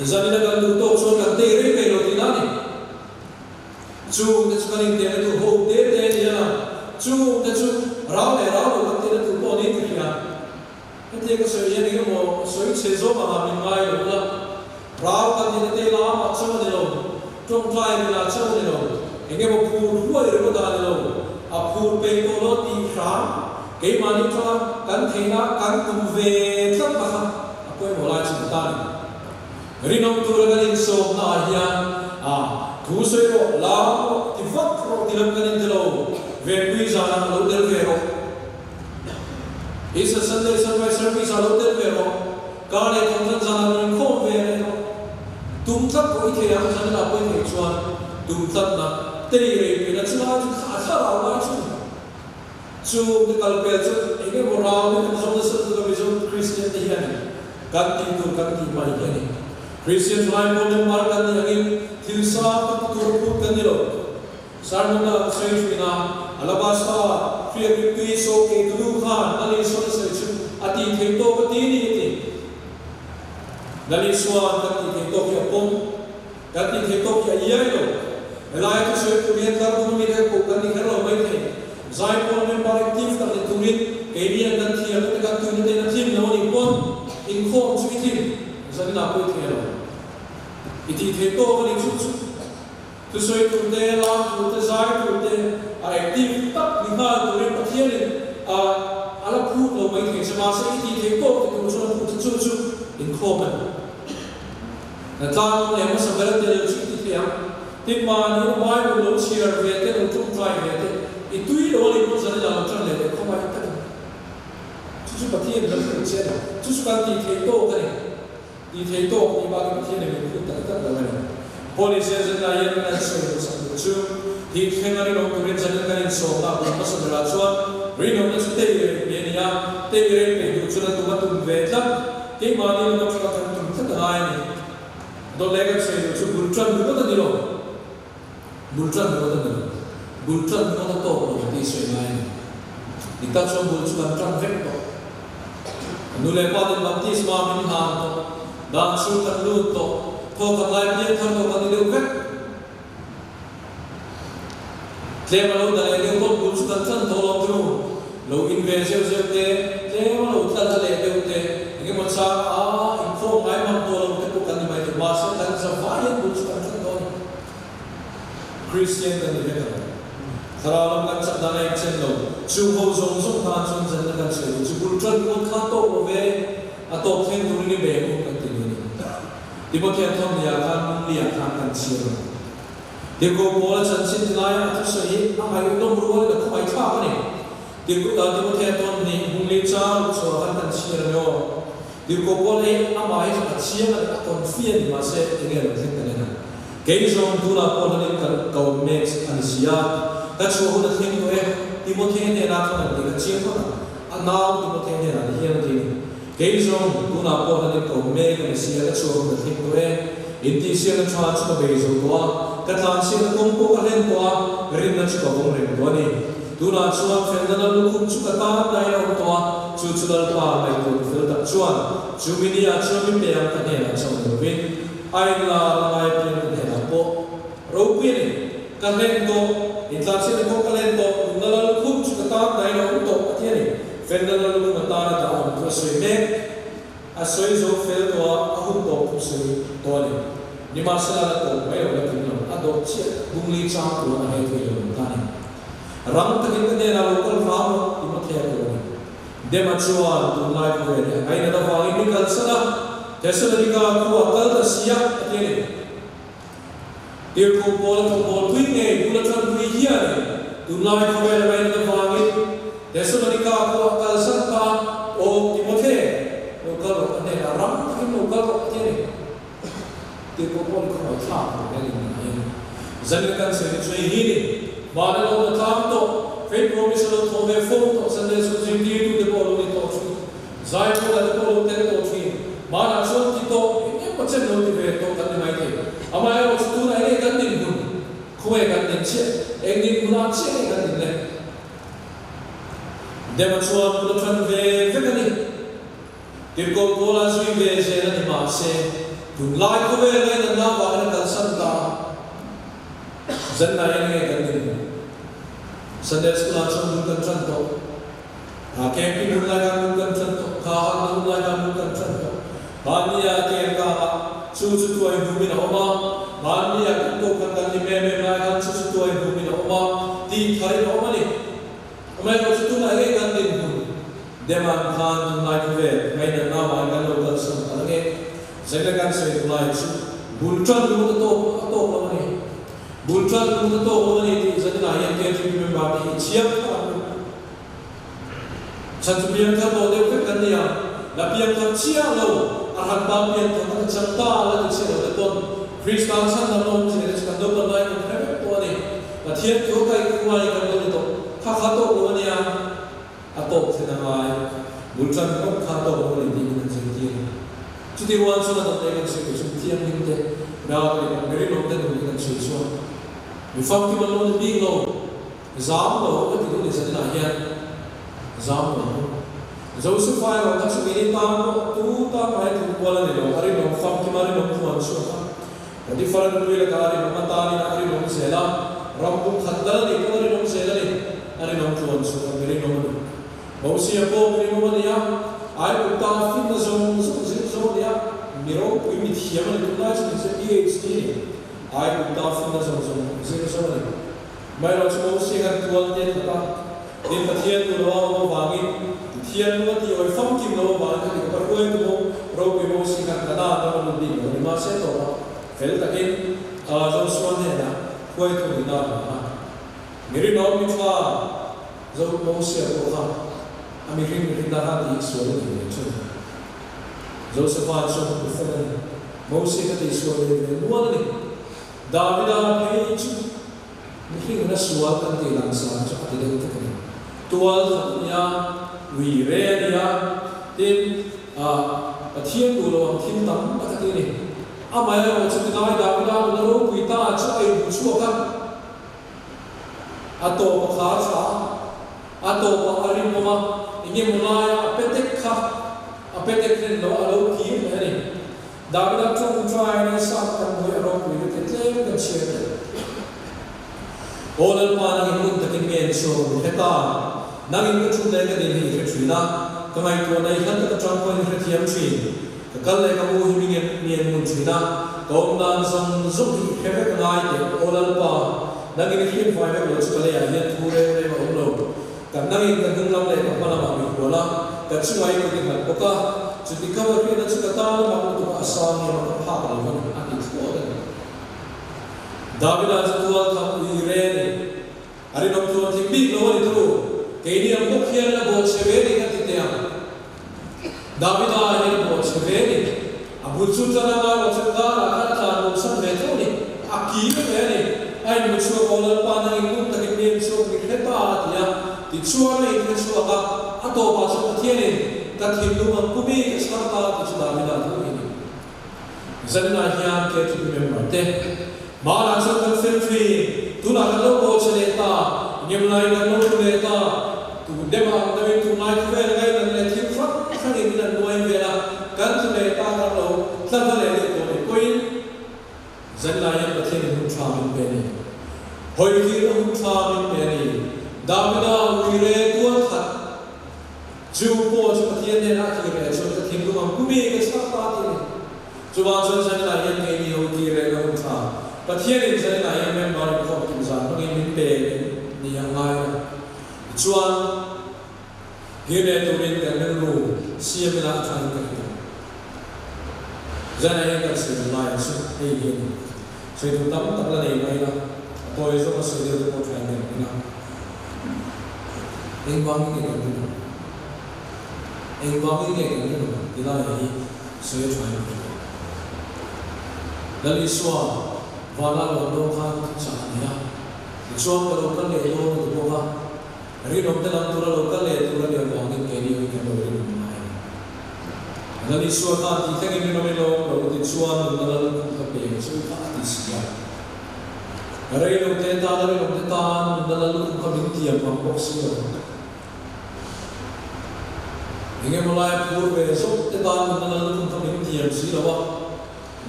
Zanina kan duh tawk chuan kan tei reng thei lo tihna a ni. Chung te chu kan intehna tur ho te te a ni a lang. Chung te chu rau leh rau lo kan tihna tur pawh niin ka hria. Hetia ka sawi hian eng emaw sawi chhe zawk anga min ngai lo la. Rau kan tihna te lamah chauh a ni lo, tawngtai rinah chauh a ni lo, eng emaw phur huai ringawt a ni lo, a phur peih tawh lo tih hram keimahni tanga kan theihna kan tum ve tlat na kha a pawimawh lai chu ni ta a ni. Rinawm tura kan insawmna ah hian a thu sawi rawh, lam rawh, ti vak rawh ti lam kan inti lo, Venpui zanah lo tel ve rawh. Easter Sunday Sunrise Service ah lo tel ve rawh. Kar leh thawmhnaw zanah lo inkhawm ve leh rawh. Tum tlat rawh i thei ang zan ila pawi thei chuan tum tlatna tei rei puina chu lai chu kha a thlarau lai chu ni. Chu te kal pel chu eng emaw rau hi kan zawng nasa lutuk a Mizo Kristian te hian kan tih tur kan tih mai hi a ni. Kristian thalai pawl member kan nih angin thil sang tak ti tur a phut kan ni lo. Sermon ah ka sawi thin a, Alabasta hriat mipui saw ke tu nu khan Lal Isuan a sawi chu a tih theih tawk a ti ni a ti. Lal Isuan kan tih theih tawk hi a pawm. Kan tih theih tawk hi a iai lo. Helaia thusawi tur hian tlar dum ami te koh kan ni kher lo mai thei. Zaipawl member active tak ni turin keini an kan thiam te kan tuina te in a tlim lo a nih pawn inkhawm chu i tlim zanin ah pawh i thei lo. I tih theih tawk a ni chu chu. Thusawi tur te, lam tur te, zai tur te a active tak ni nghal turin Pathianin a a la phut lo mai thei che. Mahse i tih theih tawk ti tur chuan a phut che chu chu inkhawm a ni. Hnatlang leh hmasa ber a tel chu i ti thei ang. Tin, mahni a Bible lo chhiar ve te, lo tawngtai ve te, i tui lo a ni pawh zan ila lo tan leh leh khawp a i tak ang. Chu chu Pathian in a phut che a ni. Chu chu kan tih theih tawk a ni. Tih theih tawk tih bakin Pathian in min phut tak tak lo a ni. Paul Israel zan lai hian kan han sawi hmasa tur chu, thih thleng a rinawm turin zan in kan insawm a, bul hmasa berah chuan rinawmna chu tei reng pe a ni a, tei reng peih duh chuan a tum a tum ve tlat. Keimahni lama tha kan tum tlat a ngai a ni. Dawt leh kan sawi duh chu bul tan ringawt a ni lo. Bul tan ringawt a ni lo. Bul tan ringawt a tawk lo tih sawi ngai a ni. Dik tak chuan bul chu kan tan vek tawh. Kan nu leh pa ten baptisma min hlan tawh. Dan chu kan lut tawh. Thaw kan lai piang thar tawh kan ni deuh vek. Tlem a lo da leh deuh pawh bul chu kan tlan tawh lo chu. Lo in ve zeuh zeuh te, tlem a lo tla da leh deuh te, eng emaw chang a inkhawm ngai mang tawh lo te pawh kan ni mai thei. Mahse kan za vai hian bul chu kan tlan tawh a ni. Kristian kan ni vek ang. Thlarau lam kan chak dan a inchen lo. Chung ho zawng zawng tan chuan zanna kan sawi duh chu bul tan pawh kha tawk lo ve, a tawp thleng turin i beng u kan ti duh a ni. Timothea thawmhniah khan Mumli-ah khan kan chhiar a. Tirhkoh Paula chanchin ti laia a thusawi hi a ngaihnawm rualin a khawngaih thlak a ni. Timothea thawmhnih Mumli chang chhuah khan kan chhiar a ni aw. Tirhkoh Paula hi amah hi a chiang a ni, a confi a ni mahse enge lo thleng ta nen a. Kei zawng tunah pawh hlanin ka ko mek a ni si a, ka chhuah hun a thleng tawh e. Timothea hnenah khan an ti ka chiang phawt ang. A nau Timothea hnenah ni hian a ti a ni. Kei zawng, tunah pawh hlanin ka awm mek a ni sia, ka chhuah hun a thleng tawh e. Intihsiakna tha chu ka bei zo tawh a, ka tlanchhiatna kawng pawh ka hlen tawh a, rinna chu ka vawng reng tawh a ni. Tunah chuan felna lal lukhum chu ka tan daiin a awm tawh a, chu chu Lalpa ngaihtuahna fel tak chuan chu mi ni ah chuan min pe ang ka hnenah chauh ni lovin a inlar a ngai pian ka hnenah pawh ropui a ni. Ka hlen tawh, intlanchhiatna kawng ka hlen tawh, nunna lal lukhum chu ka tan daiin a awm tawh a ti a ni. Felna lal lukhum atana dah awm chu a sawi mek. A sawi zo fel tawh a, a hun tawp chu sawi tawh a ni. Nimahsela la tawp mai lo, la tling lo, a dawt chiah bungli chang tur a hei thei lo ang ta a ni. Rang takin ka hnenah lo kal hram rawh, Timothea tur a ni. Dema chuan tunlai khawvel hi a ngainat avangin mi kalsan a, Thessalonika khua kal ta si a, a ti a ni. Tirhkoh Paula thawkbawl pui ngei bula tanpui hianin tunlai khawvel ngainat avangin Thessalonika khua kalsan ta aw Timothe, lo kal rawh ka hnenah ram takin lo kal rawh a ti a ni. Tirhkoh Paul khawngaih thlak tur hian in ngai a ni. Zanin kan sawi chu hei hi ni. Mahni lo na tlang tawh, Faith Promise a lo thaw ve fo tawh, Sunday School zirtirtute pawh lo ni tawh chu Zaipawl ah te pawh lo tel Dema chuan bul a tan ve vek a ni. Tirhkoh Paula zui ve zel a ni mahse, tunlai khawvel ngainatna avangin a kalsan ta a. Zan lai eng nge kan ni? Sunday School ah chuan bul kan tan tawh. A camping hun lai khan bul kan tan tawh. Kha harhna hun lai khan bul kan tan tawh. Mahni ah camp kangah chu chu tuai hnumin a awm a, mahni ah kan kohhran kan ni mem em lai khan chu chu tuai hnumin a awm a, tih tharin a awm a ni. Amaherawh chu tunah ngei kan dinhmun Deman khan tunlai khawvel ngainatna avangin kan lo kalsan ta nge? Zaina kan sawi duh lai chu bul tan lut a tawk a tawk lo a ni. Bul tan lut a tawk lo a ni tih zaninah hian KTP member te hi chiang thar ang u. Chhan chu piang thar tawh deuh vek kan ni a, la piang thar chiah lo, a hran pa piang thar na ka chang ta la ti chiah lo te pawn Krista chhan lam awm zia te chu kan naupan lai kan hre vek tawh a ni. Pathian thu a kaih khuai kan lo ni tawh. Kha kha tawk lo a nia, a tawk then a ngai. Bul tan ngawt kha tawk lo a ni tih min han zirtir a. Chuti rual chuan a dawt leh kan sawi tur chu mithianghlim te, ral leh kan mirinawm te nun hi kan sawi chuan mi famkim an lo ni bik lo. Zam lo ka ti duh ni zaninah hian zam lo ang u. Josefa erawh kha chu keini tan pawh tu tan mah hi tluk kual a ni lo, a rinawm famkim a rinawm thuan chhuak a. Potiphar nupui lakah a rinawm atanin a rinawm zel a, ram buk khat dal a nih pawn a rinawm zel a ni, a rinawm tluan chhuak a, mi rinawm a ni. Mosia pawh mi rinawm a ni a, Aigupta finna zawng zawng zir zawng a ni a, mi ropui mi thiam a ni tunlai chu ni se PhD a ni, Aigupta finna zawng zawng zir zawng a ni. Amaherawh chu Mosia khan tual te a that a, tin Pathian duh lo a awm avangin, Pathian lung a tih awi famkim lo avangin kha ti khawpa hruaitu ho ropui Mosia khan Kanaan ram a lut bik lo a ni. Mahse tawpah fel takin Joshua hnenah hruaitu nihna a hmu a. Mi rinawm mi tha Zo Mosia pawh kha a mihring mihrinna kha tihsual a ni ve thin. Josefa chu mi fel a ni. Mosia kha tihsual ve ve nual a ni. Davida phei chu mihring in a sual kan tih lang san chu a ti deuh vek a ni. Tual khat a nia, ui re a nia, tin ah Pathian duh lo ang thil tam tak a ti a ni. Amaherawh chu tilai Davida nuna ropui ta chu a inhmu chhuak a, a tawp a khar tha a, a tawpah a rinawm a, engemaw laia a petek kha a petek ren lo a lo kir leh a ni. Davida tawngtai in sa kan hmuh a ropui lutuk tlem kan chhiar tel. Aw Lalpa nangin ngun takin ngen chhung heta nangin ka thu leh ka din hi i hre thin a, ka ngaihtuahna i hlat tak atang pawhin i hrethiam thin. Ka kal leh ka mu hi mi ngen ngen ngun thin a, ka awm dan zawng zawng hi i hre vek a ngai teh. Aw Lalpa nangin i hriat fai vek lo chu ka leiah hian thu reng reng a awm lo. Ka hnangin ka hnung lam leh ka hma lamah mi hual a, ka chungah i kut i nghat bawk a, chuti ka va hriatna chu ka tan a mak lutuk a, a sang em a, ka phak lo a ni, a ti thlawt a ni. Davida chu tual tham ui re a ni. A rinawm tluan thim bik lo a ni turu, keini ang bawk hian a bawh chhe ve ni ka ti teh ang. Davida hian a bawh chhe ve ni. A bul chu tan a ngai rawh chu karah khan a tlan bo san ve tho a ni. A kir ve a ni. A inhmu chhuak aw Lalpa nangin ngun takin mi en chhuak mi hre ta a ti a. Tichuan a inhre chhuak a, a tawpah chuan Pathianin ka thinlung ang pu mi ka chhar ta tih chu Davida thu hi a ni. Zaninah hian KTP member te hmanah chuan kan fel thin, tunah kan lo bawh che leh ta, ngemlai kan lo hmu leh ta, tu deuh ang deuhin tunlai khawvel ngaihdan leh thil hrang hrangin min an nuai vel a, kan tlu leh ta kan lo tla hla leh deuh tawh ni pawhin zaninah hian Pathianin hun tha min pe a ni. Hawikirna hun tha min pe a ni. Davida uire tual khat. Chu pawh chu Pathian hnenah a thlir leh chuan ka thinlung ang pu mi ka chhak ta tih a ni. Chuvang chuan zaninah hian keini ho ti reng a hun tha. Pathianin zaninah hian member inkhawm kim zan hmangin min pe ni a ngai a. Tichuan, kir leh turin kan rilru siam ila a thain ka hria. Zanah hian kan sawi duh lai chu hei hi a ni. Sawi duh tam tak la nei mai ila, a tawi zawk a sawi deuh te pawh thain ka ring a. Engvangin nge kan rinawm? Engvangin nge kan rinawm? Ti lai hi sawi a thain ka hria. Lal Isua vana luan dawn khan chah a nei a, tichuan ka lo kal leh dawn a ti bawk a. Rinawm te lam tura lo kal leh tur a nih avangin keini hi kan lo rinawm ngai a ni. Lal Isua khan tih thlengin rinawm i lawm lo tichuan nunna lal lukhum kha peng chu kha a ti si a. Rei lo te tan a rinawm te tan nunna lal lukhum kha min tiam mang bawk si lo. Engemaw lai phur ve zawk te tan nunna lal lukhum kha min thiam si lo a,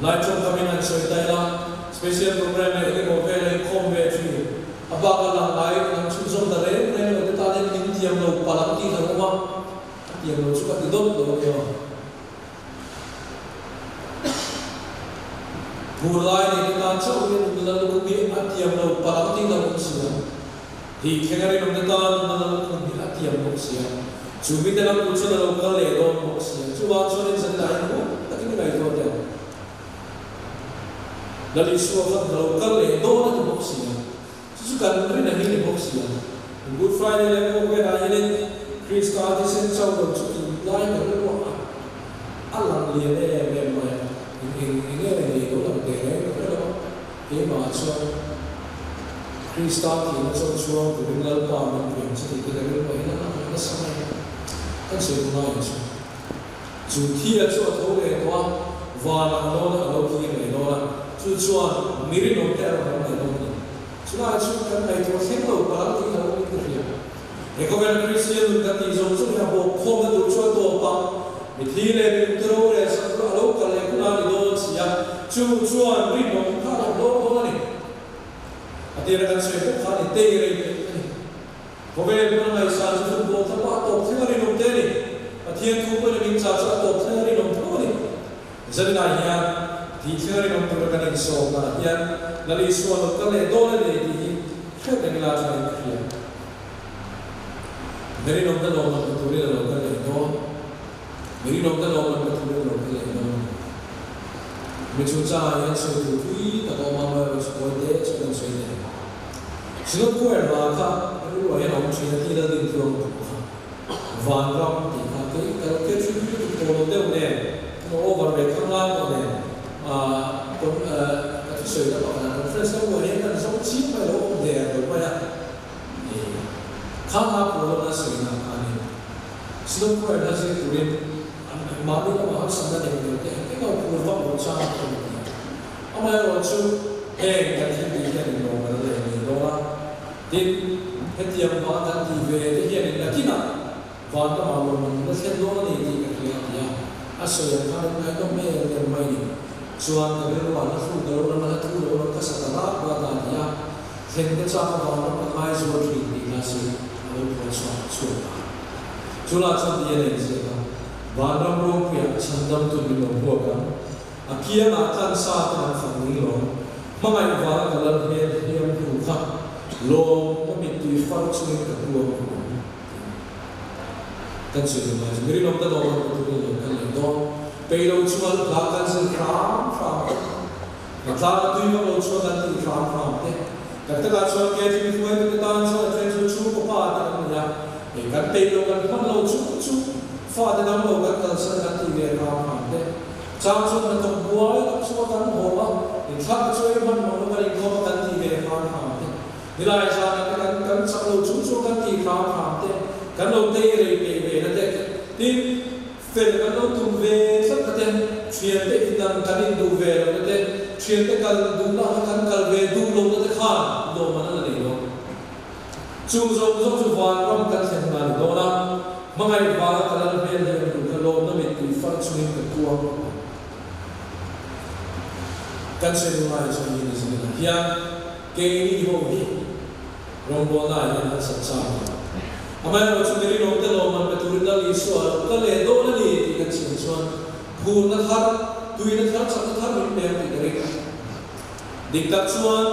lai tawngkamin han sawi ta ila, special program leh engemaw vela inkhawm ve thin, a bak a lang ngai lang chhunzawm ta reng reng lo te tan hian min thiam lo palh ang tih hlauhawm a, a tiam lo chu ka ti dawt lo a nia. Phur lai nei te tan chauh hian nunna lal lukhum hi a tiam lo palh ang tih hlauhawm si a. Hi thleng a rinawm te tan nunna lal lukhum hi a tiam bawk si a. Chu mite lam tur chuan a lo kal leh dawn bawk si a. Chuvang chuan in zan dahin ngun takin i ngaihtuah teh ang. Lal Isua khan ka lo kal leh dawn a ti bawk si a. Chu chu kan rin a hi ni bawk si a. Good Friday leh pawh velah hianin Krista thisen chauh lo chu tih lai kan rilruah a a lang lian em em mai a. Eng eng eng nge ni lo lang teh reng ka hre lo a. Keimahah chuan Krista thihna chawm chhuang turin Lalpa min puiang che tih te ka rilruah hian a lang nasa mai a. Kan sawi hnu laiah chuan chu thia chu a tho leh tawh a, van ang dawn a, a lo kir leh dawn a, chu chuan mi rinawm te a rawn awm leh dawn a ni. Chulaiah chuan kan ngaihtuah thleng lo palh ang tih hlauhawmin ka hria. He khawvel Kristian nun kan tih zawng zawng hi a bawk khawmna tur chu a tawp a, mithi leh minute rorel sak tur a lo kal leh hun a ni dawn si a, chu chuan rinawm kha a rawn dawn dawn a ni. A tira kan sawi pawh kha a ni tei rei peih a ni. Khawvel hmun a ngaihsan chu football kha pawh a tawp thleng a rinawm te a ni. Pathian thu pawhin a min chah chu a tawp thleng a rinawm tho a ni. Zaninah hian tih thleng a rinawm tura kan insawmnaah hian Lal Isua lo kal leh dawn a ni tih hi hriat reng ila chuan ka hria. Mi rinawmte lawmman pe turin a lo kal leh dawn. Mi rinawmte lawmman pe turin a lo kal leh dawn a ni. Mi chungchangah hian sawi tur thui tak a awm a, amaherawhchu kawi te chu kan sawi thei. Synod Choir hla kha rilruah hian a awm thin a, tih Laldintluang tih kha. Vanram tih kha kei ka lo khe thin lutuk tawh lo deuh nen, ka over ve khang lai pawh nen, ahh ka thusawi na pakhatah conference ka buai hian kan zawng chiang mai lo awm der lo mai a, ih kha hla pawh lo na sawi na kha ni. Snow choir hla zir turin an mahni lamah harsatna nei lo te eng eng emaw phur vak lo chang ka ni tih a. Amaherawhchu heng kan thil tih hian inlawm kan la nei dawn a. Tin, hetiang vang kan tih ve te hianin nakinah van lamah lawmman la thlen dawn a ni tih ka hria a ti a. A sawi ang khan ngaihnawm em em mai ni. Chuan ka rilruah la hruk lo lam a la thu lo lam ka sa ta rat rat a ti a. Thlen te chak avang ram ka ngaizual thin tih kha chu a lo phuan chhuak chhuak ta. Chulah chuan ti a nei ziak a, Vanram ropuiah chhandamtu min lo huak ang. A kiangah tlansa te an fak ning lo. Hmangaih vanga ka lal hmel hliam hnu kha lawm ka mittui far chungin ka kuang ku ang tiin kan sawi duh mai chu. Mi rinawm te lawm an pathum in lo kal leh dawn. Pei lo chuan hla kan zir hram hram te, hla tlang a tui vak lo chuan kan tih hram hram te. Tak takah chuan KTP hruaitu te tan chuan a then chu chhungkaw pa te kan ni a, hei kan pei lo kan hman lo chung chu fate dang lo kan kalsan kan tih ve hram hram te. Chang chuan hnathawk buai tak chu a kan haw a, inthlak te chu ei hman mawh lo kan inkhawm a kan tih ve hram hram te, nilai zanah te kan kan chak lo chung chu kan tih hram hram te, kan lo tei rei peih ve na te, tin, fel kan lo tum ve tlat na te, thian te inang kan induh ve lo na te, thian te kal duhna kha kan kal ve duh lo na te khan lawmman a la nei lo. Chung zawng zawng chu vanram kan thlen hna ni dawn a, hmangaih vanga ka lal hmel hian duh ka lawmna mittui far chungin ka kuang a. Kan sawi ngai chuan hi ni zinah hian keini ho hi rawngbawlnaah hian han sat chak a. Amaherawhchu mi rinawm te lawmman pe turin Lal Isua lo kal leh dawn a ni tih kan chhiar chuan phurna thar, tuina thar, chakna thar min pe ang tih ka ring a. Dik tak chuan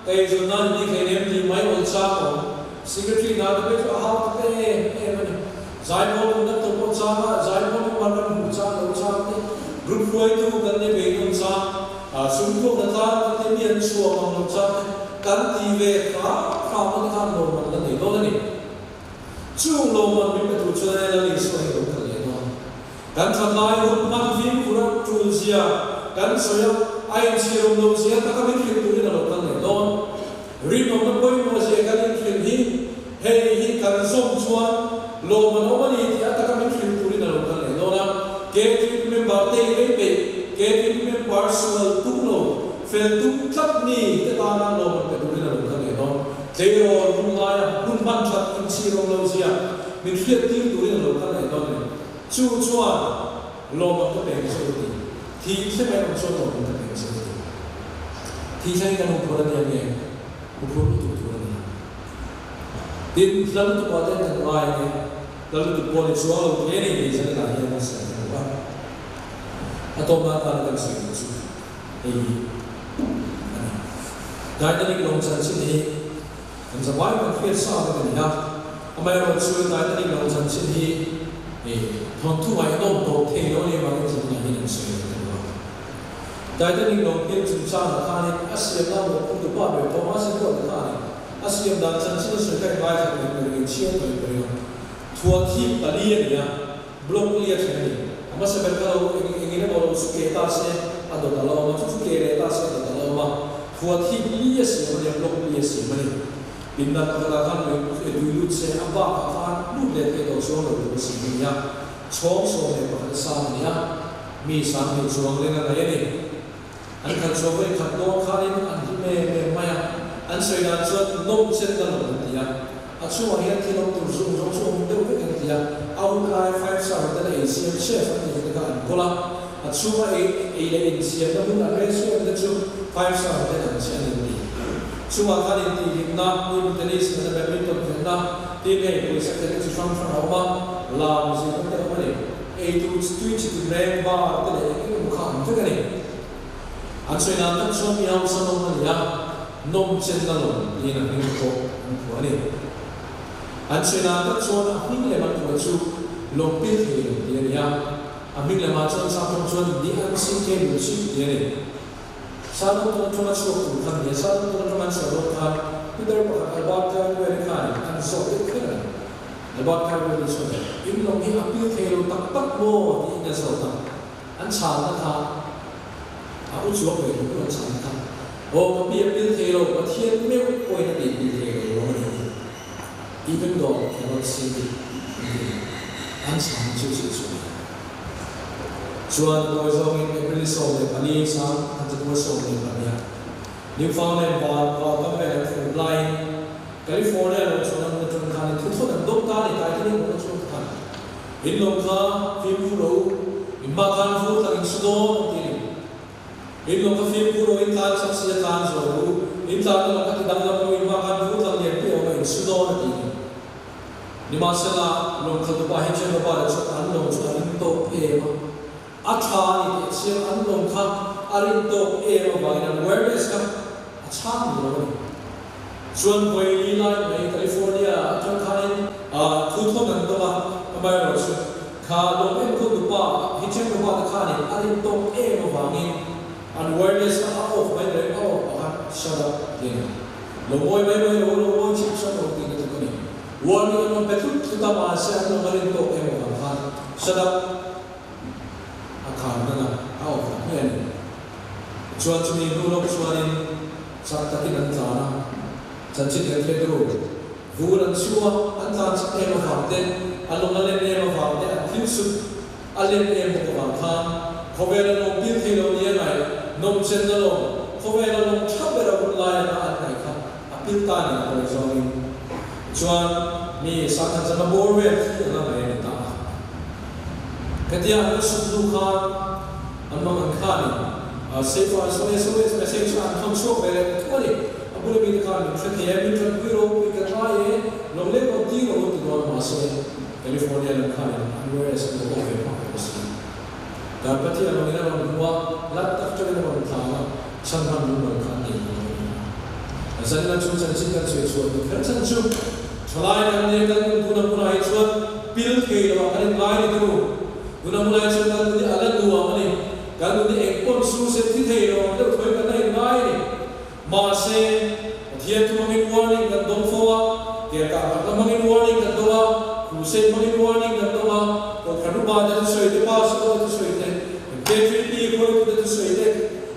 ka eizawn nan ni thei nem tih mai awl chang a awm. Secretary hna te phei chu a hau ta em em a ni. Zaipawl conductor pawh chang a, zaipawl member kan hmuh chang lo chang te, group hruaitu kan nei beidawn chang, sumtuakna tlang kan te mi an chhuak ang lo chang te kan ti ve hram hram na te khan lawmman la nei dawn a ni. Chung lawmman min pe tur chuan Lal Isua hi lo kal leh dawn. Kan that lai hun hman fimkhur a tul zia kan sawi a, a inchhir awm lo zia taka min hrilh turin a lo kal leh dawn. Rinawmna pawimawh zia kan inhrilh hi hei hi kan zawm chuan lawm an awm a ni tih a taka min hrilh turin a lo kal leh dawn a. KTP member te i rei peih, KTP member sual tum lo, fel tum tlat mi te tana lawm an pe turin a lo kal leh dawn. Tleirawl hun laia hun hman that inchhir awm lo zia min hriat tir turin a lo kal leh dawn a ni. Chu chuan lawmman ka pe ang che u ti. Thih thleng in awm chuan lawmman ka pe ang che u ti. Thih thleng in kan huphurh a nia nge? Huphurh lutuk tur a ni. Tin, hla lutuk ah ten kan ngai ang e. Hla lutuk pawh ni chuang lo thei a ni tih zan inah hian kan sawi ta lo a. A tawpna atana kan sawi duh chu hei hi a ni. Titanic lawng chanchin hi kan zavai kan hriat sa vek a ni a. Amaherawhchu Titanic lawng chanchin hi thawnthu ngaihnawm tawp thei lo a ni avangin zan inah hian an sawi lo ta lo a. Titanic lawng pil chungchangah khanin a siamna mawhphurh tupa ber Thomas Edward khanin a siam dan chanchin a sawi kha i ngaithla tawh in ka ring chiang tawh in ka ring a. Thuathip pali a ni a, block li a thleng a ni. A hmasa ber kha lo eng engin emaw lo chu ke ta se a dawt a la awm a, chu chu ke leh ta se a dawt a la awm a. Thuathip li a siam a ni a, block li a siam a ni. Pindan pakhatah khan lui tui lut se a bakah khan lut leh theih tawh chuang lo tur a siam a ni a, chhawng 11 a sang a ni a, mi 20 chuang leng a ngaih a ni. An khat chhuah vawi khat dawn khanin an hlim em em mai a, an sawi dan chuan nawm chen na lo an ti a, a chhungah hian thil awm tur zung zawng chu awm deuh vek an ti a, a hun lai five star hotel a ei siam chef an tih te kha an kawl a, a chhunga ei ei leh in siamna hmun an restaurant te chu five star hotel ang chiah an inti. Chungah khan intihhlimna, table tennis khelhna, badminton khelhna, tin hei pawisa khelhna chi hrang hrang a awm a, lam zirna te a awm a ni. Eitur tui chi tin reng bar te leh eng eng emaw kha an vek a ni. An sawi dan tak chuan mi hausa nawm a ni a, nawm chen na lawm tiin a hming pawh an phuah a ni. An sawi dan tak chuan a hming lem an phuah chu lawm pil thei lo tih a ni a, a hming lemah chuan Saptawng chuan The Unsinkable Ship tih a ni. Salom tun atanga chhuak tur khan ni a, Salom tun atanga an chhuah dawn khan Peter pakhat Albert Cartwell-i khanin an zawh deuh kher a ni. Albert Cartwell-i chuan, In lawng hi a pil thei lo tak tak maw? tiin a zawt a. An chhanna kha a u chuang ve lo an chhanna kha, Aw ka pi a pil thei lo, Pathian meuh pawhin a tih pil thei lo lawng a ni tih Even God cannot sink it an ti a, an chhanna chu chu chu a ni. Chuan tawi zawngin April 14 sang an chakua 12 ah Newfoundland van vau kam vel an fur laiin California lo chuan an atang khan in thuthawn an dawng ta a ni, Titanic lo chuan khan In lo kha fimkhur rawh u, in hma khan vur tak in su dawn an ti a ni. In lo kha fimkhur rawh, in tlan chak si a tlan zawi rawh u, in tlanna lo kha ti danglam rawh u, in hma khan vur tak lian pui a awm a, in su dawn a ti a ni. Nimahsela, lawngkhalh tupa hi Thian Robert-a chuan an lawng chu a ring tawk em a, a tha a ni tih a chiang, an lawng kha a rin tawk em avangin an wireless kha a chhang ni lo a ni. Chuan vawi li lai mai California atang khanin thu thawn an dawng a, amaherawhchu kha lawng enkawl nupa hi then nupa te khanin a rin tawk em avangin an wireless kha a off mai mai a off pah khan shut up ti a ni. Lo ngawi mai mai lo, lo ngawi chip chap lo tihna tluk a ni. Warning an rawn pe tlut tlut a, mahse an lawng a rin tawk em avang khan shut up a khar nan a, a off ta hmiah a ni. Chuan chumi hnu lawk chuanin Chak takin an tlan a, chanchin kan hriat ru. Vur an chhu a, an tlan chak em avang te, a lung a lem em avang te, an thil sut a lem em bawk avang khan khawvel a lawm pil thei lo ni a ngaih, nawm chen na lawm, khawvel a lawm tha ber a hun lai anga an ngaih kha a pil ta ni a tawi zawngin. Chuan mi Sangkhat zama bawr vel khi anga ngaih a ni ta a. Hetia an la sut hnu khan an mang an khanin Safer SOS message a an thawn chhuak ve leh ta thu a ni. A bula mite khan min hre thei e, min tanpui ropui ka ngai e, lawng leh rawn ti rawh ti dawn mahse California lam khanin an wireless an lo awm ve hmak bawk a si. Dar Pathian lawngin a rawn hmu a, lat tak tangin a rawn tlan a, chhan hman lungmal kha an nei lo a ni. Zanina chu chanchin kan sawi chhuah ni kher chhan chu thalai kan nia kan nun tuna hmunah hi chuan pil thei lo ah kan in ngai ni turu. Tuna hmunah hi chuan kan nun hi a la nuam a ni. Kan nun hi eng pawn su se thi thei lo ang deuh thawi kan la in ngai a ni. Mahse, Pathian thu hmangin warning kan dawng fo a, Kerkah khat la hmangin warning kan dawng a, Crusade hmangin warning kan dawng a, Kohhran upa te thusawi te, Pastor te thusawi te, MKTP khawitu te thusawi te,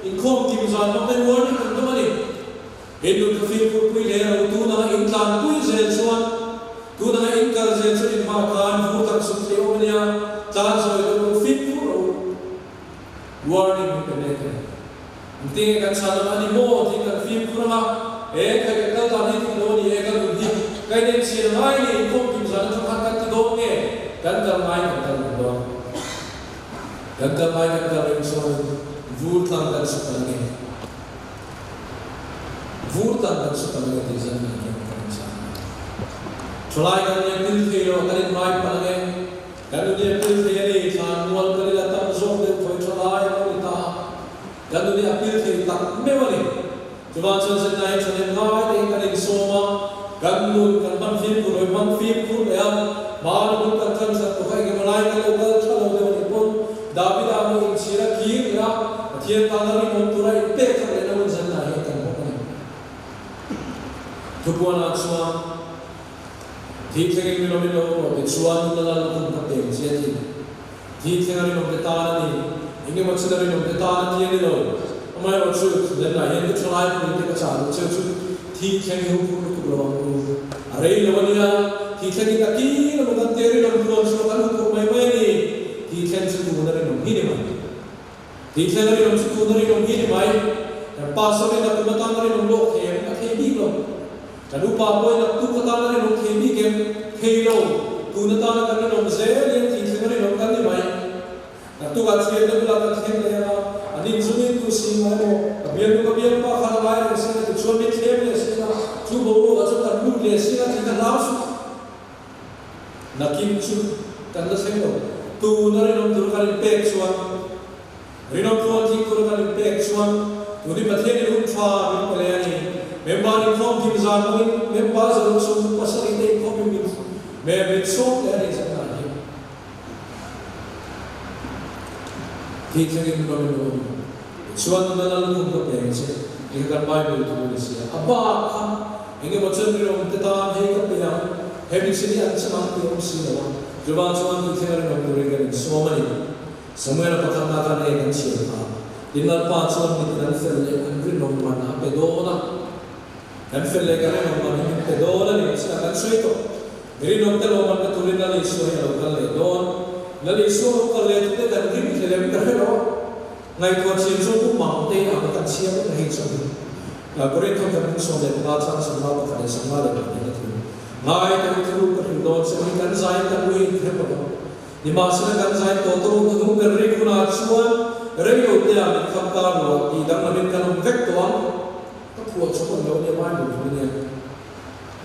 inkhawm kim zan hmang ten warning kan dawng a ni. He nun kha fimkhurpui leh ro tunanga in tlanpui zel chuan, tunanga in kal zel chuan in hma khan vur tak sut thei awm a nia, tlan zawi deuh ro fimkhur ro warning min pe mek a ni. Engtin nge kan chhan ang a ni maw tih kan fimkhur ang a, e khai kan kal dan hi dik lo a ni e, kan nun hi kai nen chhian a ngai ni, inkhawm kim zan atang khan kan ti dawn nge, kan kal ngai kan kal reng dawn. Kan kal ngai kan kal reng chuan vur tlang kan su palh ange. Vur tlang kan su palh ange tih zan ah hian kan in chah a. Thalai kan nia pil thei lo kan in ngai palh ange. Kan nu nia pil thei a ni, thlan mual kan ila tam zawk deuh thawi thalai an lo ni ta a. Kan nu nia pil thei tak meuh a ni. Chuvang chuan zirna hi thahnem ngai tein kan insawm a, kan nun kan hman fimkhur lo i hmang fimkhur leh a, hmana nun kan than that tawh kha engemaw lai kan lo kal tha lo deuh a nih pawn Davida maw inchhir a kir leh a, Pathian tana rinawm tura inpek that lehna hun zirna hian kan hmang a ni. Thupuanah chuan thi thlengin mi lawmin lo awm rawh tichuan nuna lal lukhum kha peng che a ti. Thi thleng a rinawm te tan a ni. Engemaw chin a rinawm te tan a ti a ni lo. Amaherawh chu, Lenda hian ka thalai pui te ka chah duh cheu chu thi thleng hi huphurh lutuk lo ang u. A rei lo a nia, thi thleng hi takin emaw kan tia rinawm tluan chu kan huphurh mai mai a ni. Thi thleng chu tun a rinawm hi ni mai. Thi thleng a rinawm chu tun a rinawm hi ni mai. Kan pastor in a kum atan a rinawm lawk thei em? A thei bik lo. Kan upa pawhin a tuk atana rinawm thei bik em? Thei lo. Tun atana kan rinawm zelin thih thleng a rinawm kan ni mai. Kan tukah thiante bulah kan thleng leh ang a, an inzungin tu si ngai maw? Ka bialnu ka bialpa khan a ngai reng sin a tichuan min thlem leh sin a, chu boruakah chuan kan lut leh sin a tih ka hlau suh. Nakin chu kan la thleng lo. Tuna rinawm tur kan inpek chuan, rinawm tluan thing tur kan inpek chuan tuni Pathianin hun tha min pe leh a ni. Member inkhawm kim zan hmangin member zaruk sawm pasarih te inkhawmin min min sawm leh a ni zan ah hian. Thih thlengin min rawn awm. Tichuan nuna lal hun ka peng che tih kha kan Bible thu a ni sia. A bak kha engemaw chuan rinawm te tan hei ka pe ang, he mihring hi an chang ang tih a awm si lo a. Chuvang chuan tih thlenga rinawm turin kan insawm a ni. Samuel-a pakhatna khan hei kan chhiar kha. Tin Lalpa chuan mitin an fel leh an rinawm man a pe dawn a. Kan fel leh kan rinawm man hi min pe dawn a ni. Chutah kan sawi tawh. Rinawm te lawm an pe turin Lal Isua hi a lo kal leh dawn. Lal Isua lo kal leh tute kan rim hlelem ka hre lo. Ngaihtuah thiam chu pu mang te ang kan chhiar vek a hei chuan hi. Korinth kan hmung 15 chang 51 leh 42 a thu. Ngai te u thu ka hrilh dawn che hi kan zai kan ui in hrem lo. Nimahsela kan zai tawh tawh u hnung ber rik hunah chuan rei lo te ah mit kham kar lo ah tih danglamin kan awm vek tawh ang. Ka phuah chawp an lo nia Bible thu ania.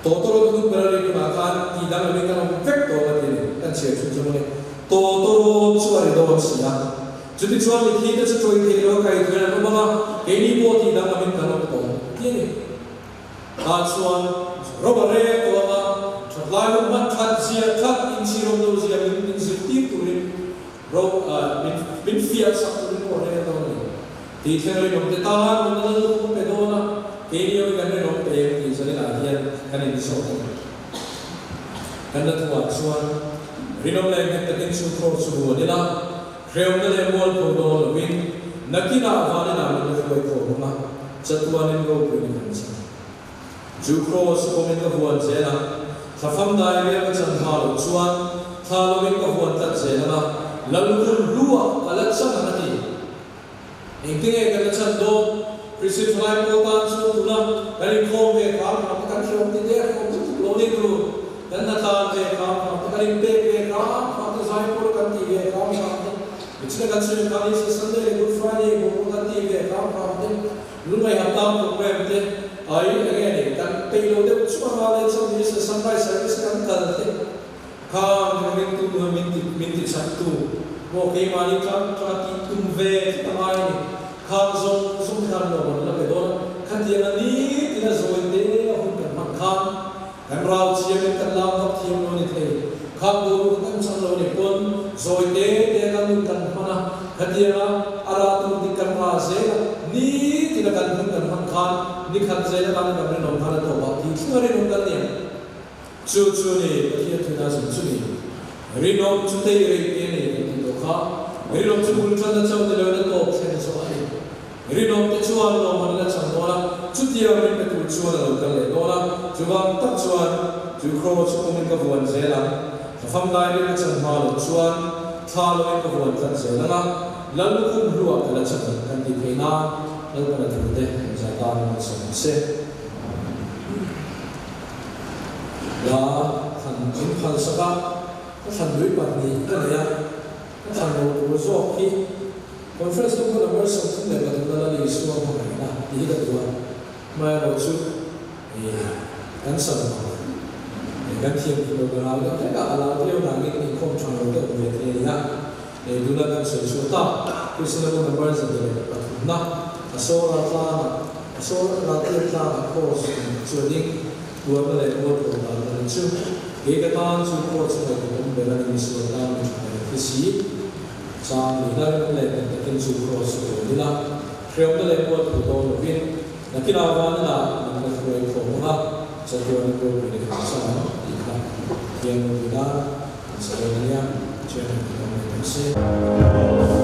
Tawtawrawt hnung ber a rik hunah khan tih danglamin kan awm vek tawh a ti a ni. Kan chhiar chhun chu mawni. Tawtawrawt chu a ri dawn si a. Chutichuan mithi te chu tawih theih lo a kai thuin an awm ang a, keini pawh tih danglamin kan awm tawh ti a ni. Tah chuan Rob a rel tawh ang a, thatlai hun hman that zia that inchhirawm lo zia min inzirtir turin Rob min min fiah chak turin pawh a rel dawn a ni. Tih thleng rinawm te tan min la lal khum pe dawn a, keini awin kan rinawm pe em tih zaninah hian kan inzawt a ni. Kan la thuah chuan rinawm leh nghet takin chu thlawr chu huan ila, hreawmna leh mualpho dawn lovin nakinah vaninah min la hruai khawm ang a, chatuanin ropui ni kan chang. Chu kraws pawmin ka huan zel ang, thlafam dai rial ka chan hma loh chuan thla lovin ka huan tlat zel ang a, Lallukhum hluah ka la chang ang a ti. Engtinge kan la chan dawn? Kristian thalai pawl tan chuan tuna kan inkhawm ve hram hram te kan hreawm ti der hreawm lutuk lo ni turu. Kan hnatlan ve hram hram te, kan inpek ve hram hram te, zaipawl kan tih ve hram hram te, michina kan sawi khan Easter Sunday leh Good Friday bawk kan tih ve hram hram te, lungngaiham tan program te ai enge ni kan peih lo deuh chu anga leh chuan Easter Sunrise service kan kal te Khang ringtu nuam min ti min ti chaktu pawh keimahni tlang tanga tih tum ve tlat a ngai a ni. Khang zawng zawng khan lo an la pe dawn a, khatiang a ni tina zawi te a hun kan hman khan kan rau thiamin kan lam vak thiam lo a ni thei. Khang boruak kan chang lo a ni pawn zawi te te a kan nun kan hman a, khatiang a a rah tur dik kan rah zel a, ni tina kan hun kan hman khan ni khat zel atan kan rinawm khan a tawp ah tih thleng a rinawm kan ni ang. Chu chu ni, Pathian thuna zin chu ni. Rinawm chu tei rei te ni kan ti tawh kha. Rinawm chu bul tan a chauh ni loin a tawp thlen zawh a ni. Rinawm te chuan lawm an la chang dawn a, chutiang rin pe tur chuan a lo kal leh dawn a. Chuvang tak chuan chu kraw chu pawmin ka vuan zel ang. Thlafam lai rin a chan hma loh chuan thla loin ka vuan tlat zel ang a, Lallukhum hluah ka la chan ang kan ti thei nan Lalpana thute kan za tan an sawm se. La thlan in phal sak a, ka thlan lui 2 ka nei a. Ka thlan lo tur zawk hi conference lung hun number 33 na Lal Isua hmangaihna tih hi ka duh a, amaherawhchu kan san ang kan thiam tih lo ka ral deuh hlek a, a lar viau nangin inkhawm tha lo deuh ve thei a ni a, tuna kan sawi chhuah tak Krishna lung number 103 na a sawra tlangah a sawra tir tlangah cross chuanin tuarna leh mualpho dan a ni chu. Kei ka tan chu cross ngaihtuah awm ber a ni misual tan mi tha leh thi si. Chang leh lar leh nghet takin chu cross chu dawn ila, hreawmna leh mualpho dawn lovin nakinah vanah min la hruai khawm ang a, chatuan ropui leh kan sa ang tih kha Pathian ropui nan kan sa dawn a nia, Chairman kan awm leh tawh se.